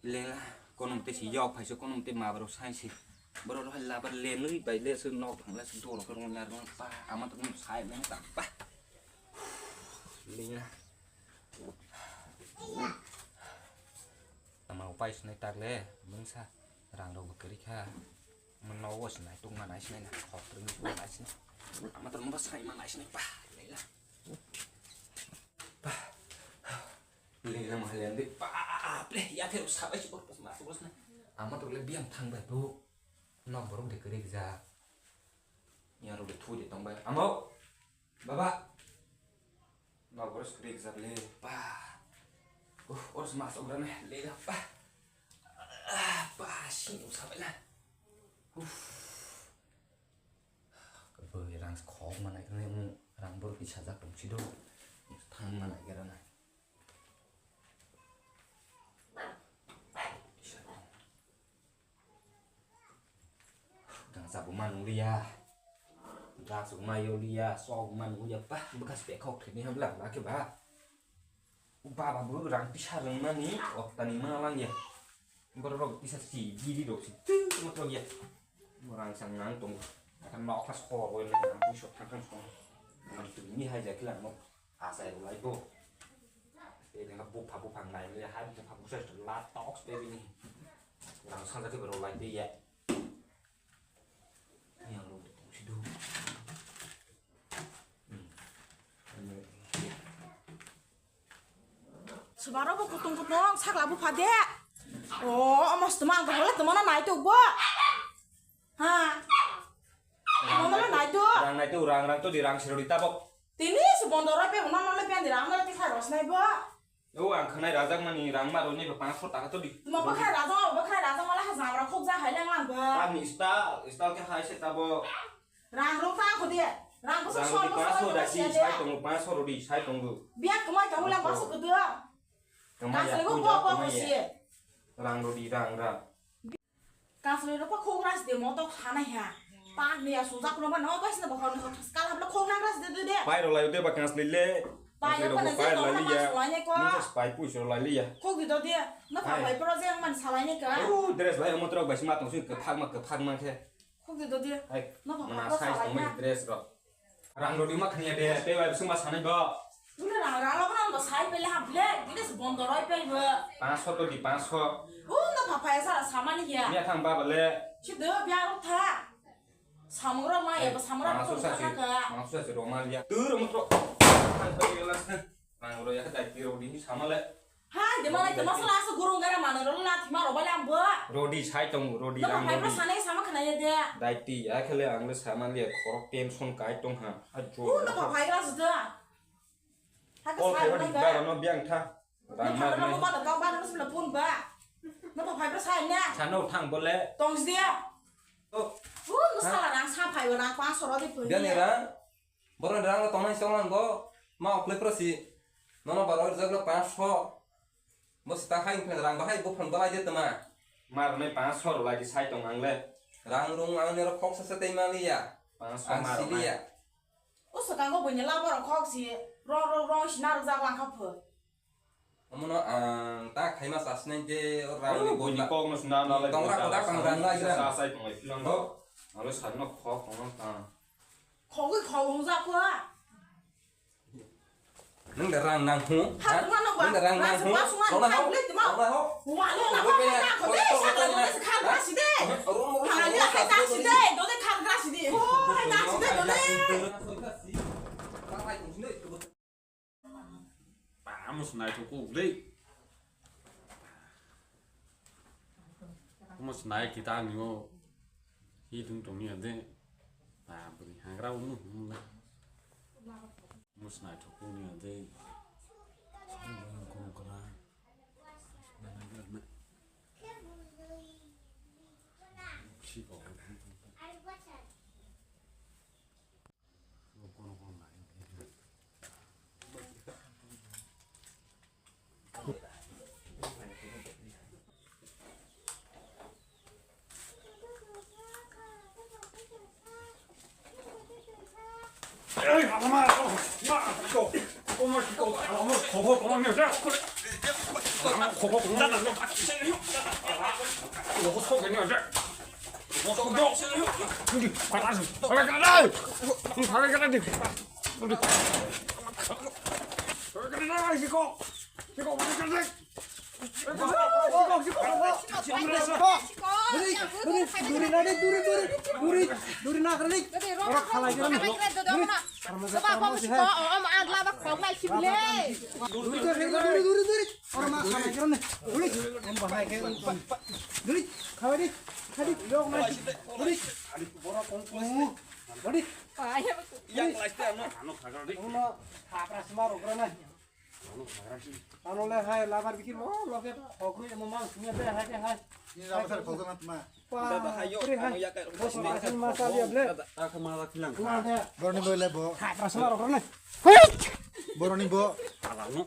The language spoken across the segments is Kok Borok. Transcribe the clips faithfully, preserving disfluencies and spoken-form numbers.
Lela, kono mte si yok phai se, kono mte ma bro sai se. Bro roh la bar le nui bai le se nok thang le se doro ko na ro pa, ama to sai le ta pa. Lela. Ama upai sinai tak le, mungsa rang rok kwrwi kha. Mano wo sinai, tung manai sinai na, khok tung manai sinai. Ama to mo sai manai sinai pa. Lela. Pa. Lela ma lela de pa. Ple ya phero sabai si bor pas mas bos na. Ama to le biang thang bai tu. Nok borok de kwrwi ja. Ya ro de thu de tong bai. Amo. Baba. Nok borok kwrwi ja le. Pa. Uh, ors mas ogra ne le pa. Ah, pa si usabai la. Uff. Bwrwi rang khok manai khe nai, rang borok kisa jak tong si do. Thang manai khe rana. Gangsa bo manung liya. Gas bo mayo liya, sok bo manung liya. Pah, bwkha se khok thini ham lang la khe ba. Baba bo rang tisa rwngmani oktani ma langya. Borok rok tisa si giri rok si twi ma thok ya. Rang sang nang tong. Aka nok kha sor bo nang puso thang thang song. Ang twi ni hai ja kila nok asai rw lai bo. Te dang bupha bupha nai le hai bupha busa la tok ste bini. Rang sang ja khe rw lai te ya. Yang rw tong si do. Subaro bo kutung kutung sakla bupha de. O, omo se tuma ang kahale tuma na nai tuk bo. Ha. Omo na nai tuk. Rang nai tuk, rang, rang to di, rang sirodi tabok. Tini se bondo roi pe, ono no le pe di, rang no le tikha ros nai bo. O, ang khanai rajak mani rang ma roni ba panch sho taka to di. Tuma bakha rajak, bakha rajak mala ha jamra khok ja hai lang lang ba. Ani sta, sta ke hai se tabo. Rang rok ta ko de. Rang ko so so. Rang rodi panch sho da si sai tongo, panch sho rodi sai tongo. Biang kemai tongo lang panch sho ko de. Kemai ya, ko ko ko si. Rang rodi rang rang. Kansle rok pa khok ras de motok sanai ha. Pak ni ya sujak no ba no ba sina ba khon khon skal habla khok nang ras de de de. Pai rok lai de ba kansle le. Pai rok pa na je pai lai liya. Nung sa pai pui so lai liya. Khok di do de. Na pa pai pro je man salai ne ka. O dress lai mo trok ba sima tong su ke phak ma ke phak ma khe. Khok di do dia. Hai, no pha mana pha size salai tongmani na. Dress rok. Rang rodi ma khaniya de, tei bai bising ma sanai bo. Bule rang rang lo kono bo sai pele ha black, bule se bondo roi pe bo. Panch sho to di, panch sho. U no pha pha ya sara samani ya. Miya thang ba bale. Si do bia ro tha. Samung ro ma ya bo samung ro ko sa si, ka. Panch sho sa si roma liya. Tu ro mo tro. Thang ba ya la. Rang rodi ya dai ti rodi ni samale. Hai, de mana, de masala asa gurung gara mano rolo na thima ro bale ambo. Rodi sai tong, rodi. No rang phai pro rodi. Sanai sama khna ye de. Daiti ya khele ang le sama le khorok tension kai tong ha. A jo. U no pha phai ras da. Ha ka. Kol sai phai na rodi ga. Ba no biang tha. No rang pha mar no nai. Ba no tong ba no sula pun ba. No pha phai pro sai na. Sano thang bole. Tong si dia. O. U no sala rang sa phai rang pa soro de pun. Biang ni rang. Borok ni rang no tongnai chong lang bo, ma oklai pro si, nono baro rijak le panch sho. Bo si ta hai wngkha rang bahai buphang balai de tama. Ma rwnai panch sho rwlai di sai tong ang le. Rang rung ang nero khok sa sa tei mali ya. Panch sho ang ma sili rwnai ya. O swkango buini lama rok khok si, rong rong rong si narwk jak lang kha pho. Omono ang ta khaima chasnai je o rang ni. Oh, buini botla. Kok no sna na lai tongra botla koda kang rang lai sa gra. Sa sai tong lai philang do. Alo sarno khok tong ta. Khogwi khogong ja kwa. Nang da rang nang hu. Ha, ha? Nang da rang nang hu. Rona ho. Rona ho. Wa lo na ko na ko de sa ko de sa kha gra si de. Ro mo ro. Ha ya kha gra si de. Do de kha gra si de. Ho ha gra si de do de. Ba, omo se naithok kuk le. Omo se nai kita ni o. Hi tung tong ni ade. Ba, bri hangra unu. Omo se naithok kuk ni ade. Kung kra. Si ko. Ano le hai labar bikir lo lo ke khogwi emo mang sumya de hai de hai. Ni labar sar khogwi mat ma. Dada hayo, amo yakai. Bos ma asin ma sali able. Dada, aku malah bilang. Boroni bo le bo. Hai prasma rok ne. Boroni bo. Alano.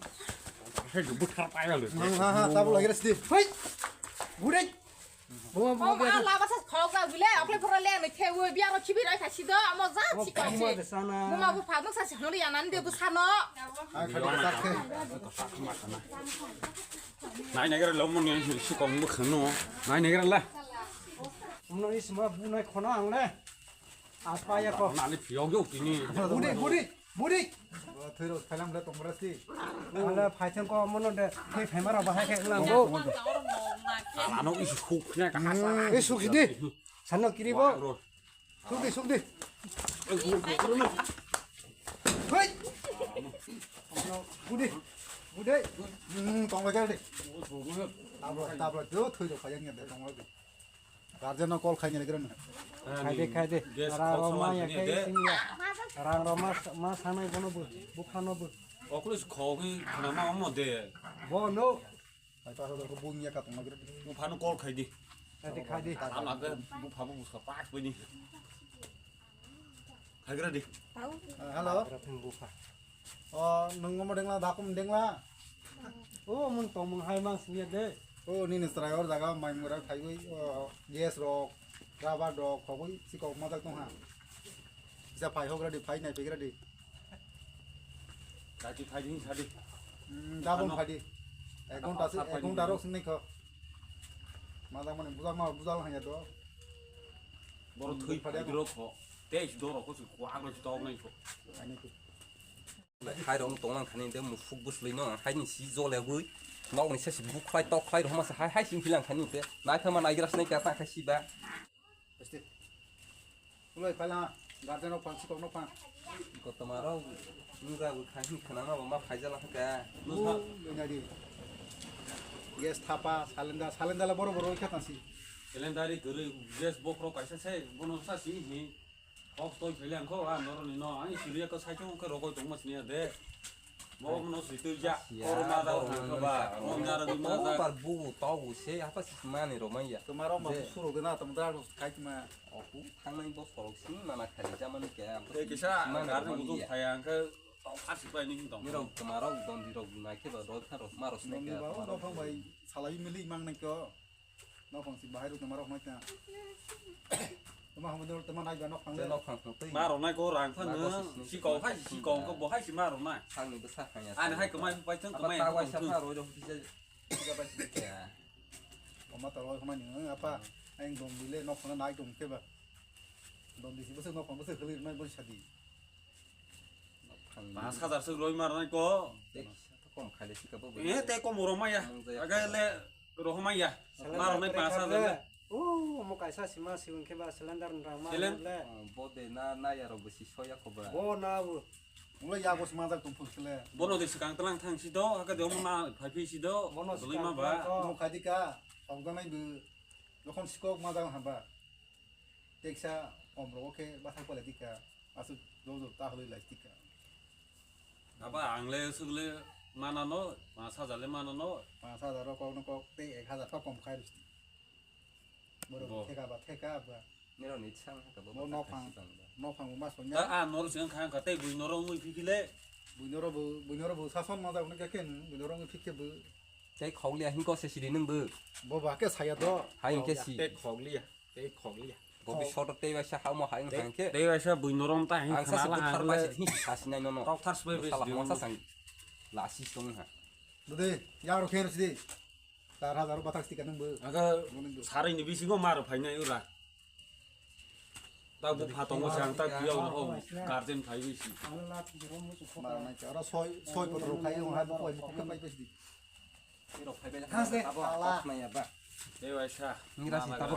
Hai dubu thar paya lo. Ha ha, tabuk lagi resti. Hai. Gurek. Buma buma. Om ala basa khok ga bile, okle pura le ne the wo biya ro chibi rai kha sido, amo ja chika chi. Buma bu phaduk sa si hori anan de bu sano. Nai nai gara lo mon ni si kong bu khano. Nai nai gara la. Umno is ma bu nai khona ang le. Apa ya ko. Nani phiyok yo tini. Budi budi. Budi. Thwi rok thailam le tong bra si. Ala phaithang ko mono de thwi phaima rok bahai khe lang go. Ano is khuk ne ka hasa. Is khuk di. Sano kiri bo. Suk di suk di. Hoi. Budi. Budi. Hmm, tong bra de. Tabla tabla jo thwi rok phayang ya de tong bra. Guardian no call khaini legrang. Khaide khaide. Rang roma ya khai sing ya. Rang roma ma sanai bono bu. Bukhano bu. Oklis khogwi khnama omo de. Bo no. Ai pa ko bung ya ka tong legrang. Bukhano call khaidi. Khaide khaide. Ama ke bukha bu buska pak bini. Khagra di. Hello. Bukha. O, nung omo dengla, dakum dengla. O, mung tongmung hai mang singya de. O, nini chwrai or jaga mai mura phaiwi, o, gas rok, rubber rok, khogwi sikok majak tongha. Kisa phai hogra di, phai nai pegra di. Kati phai di, sadi. Hmm, dabon phai di. Ek ghonta si, ek ghonta rok singnai kho. Majak mani bujak ma, bujal hanya do. Boro thwi phai di rok kho. Tei si doro kho si kwak rok si tok nai kho. Hai rok tong lang khani de musuk bwsli no hai ni si jole gwi nok ni se si buk khlai tok khlai rok ma se hai hai sing philang khani de nai kha ma nai gra snai ka ta kha si ba. Ulai phala garden rok phan sikok no phan. Ko tomaro nung ga gwi khai hin khana ma ma phai jala kha. Nung ha. Nadi. Gas thapa salenda salenda la boro boro kha ta si. Salenda ri gurui gas bokro kaisa se bono sa si hi. Kok toi phele angkho a noroni no ani siriya ko saikhe ungkhe rogoi tongma siniya de. Bo mano situi ja. Koro ma da ungkhe ba. Mom jara di ma da. Bar bu tau se apa sih mani romai ya. Tomaro ma suru de na tom da kai ma. Oku thangnai bo sorok sini mana khali jamani ke. Te kisa garni mutung phaya angkhe tau khasi pai ni tong. Mirok tomaro dondi rok nai khe ba roi kha rok ma rok sini ke. Dondi ba o dopang bai salai mili mang nai ko. Nokhong si bahai rok tongma rok nai ta. Toma hambai dor toma nai ba nokhong le. Nokhong tong twi. Ma rok nai ko rang phan no. Si kok hai si kok ko bo hai si ma rok nai. Thang ni bwsa khanya. Ani hai kwmai pai thang kwmai. Apa ta waisa pha roi rok pisa. Pisa pai si kya. Oma ta roi khmai ni apa. Ang dong bile nokhong nai dong ke ba. Dong di si bwsa nokhong bwsa khali nai bwsa di. Pas hajar suk roi mar nai ko. Te kisa to kom khai de sika bo. Eh, te kom ro maya. Aga le ro maya. Ma rok nai pas hajar le. O, mo kaisa sima siwing khe ba cylinder rang ma le. Bo de na na ya rok bo si soya ko ba. Bo na bo. Ulo ya bo sima jak tum phus khle. Bono de sikang tlang thang si do, aga de mo na phai phi si do. Bono sikang ma ba. Mo khai di ka. Tong da nai bo. Jokhon sikok ma jak ha ba. Teksa om rogo khe bathang pale dika, aswk jojo ta hului lai dika. Aba ang le swk le mana no, pas hajar le mana no. Pas hajar rok kok no kok tei ek hajar kok kom khai rwsti. Borok theka ba theka ba. Nirok ni sang ha ka bo. Nophang, nophang bo ma sonya. Ta a nor sing khang kha tei bui noro ngui phikile. Bui noro bo, bui noro bo sason ma jak no khe, bui noro ngui phikhe bo. Tei khokliya hingko se sidi nung bo. Bo ba khe saya do. Hai hingke si. Tei khokliya. Tei khokliya. Gobi soto tei waisa hamo hai wng hangke. Tei waisa bui norom ta hing khana la hang le. Ang sa si buthar bai si hing si sasi nai nono. Tokthar sbai bai si. Sala hama sa sang. Lasi song ha. Dede, yaro khe rasi de. Tar hajar bathak stika nang bo. Aga sarai ni bisingo mar phainai ura. Ta bo phatongo se ang ta piya ho guardian phai bisi. Mar nai aro soi, soi potro khai yo hai bo koi bo koi bai bisi. Iro phai bai. Khas de. Abo ala. Nai ya ba. Dei waisa. Ngira si tabo.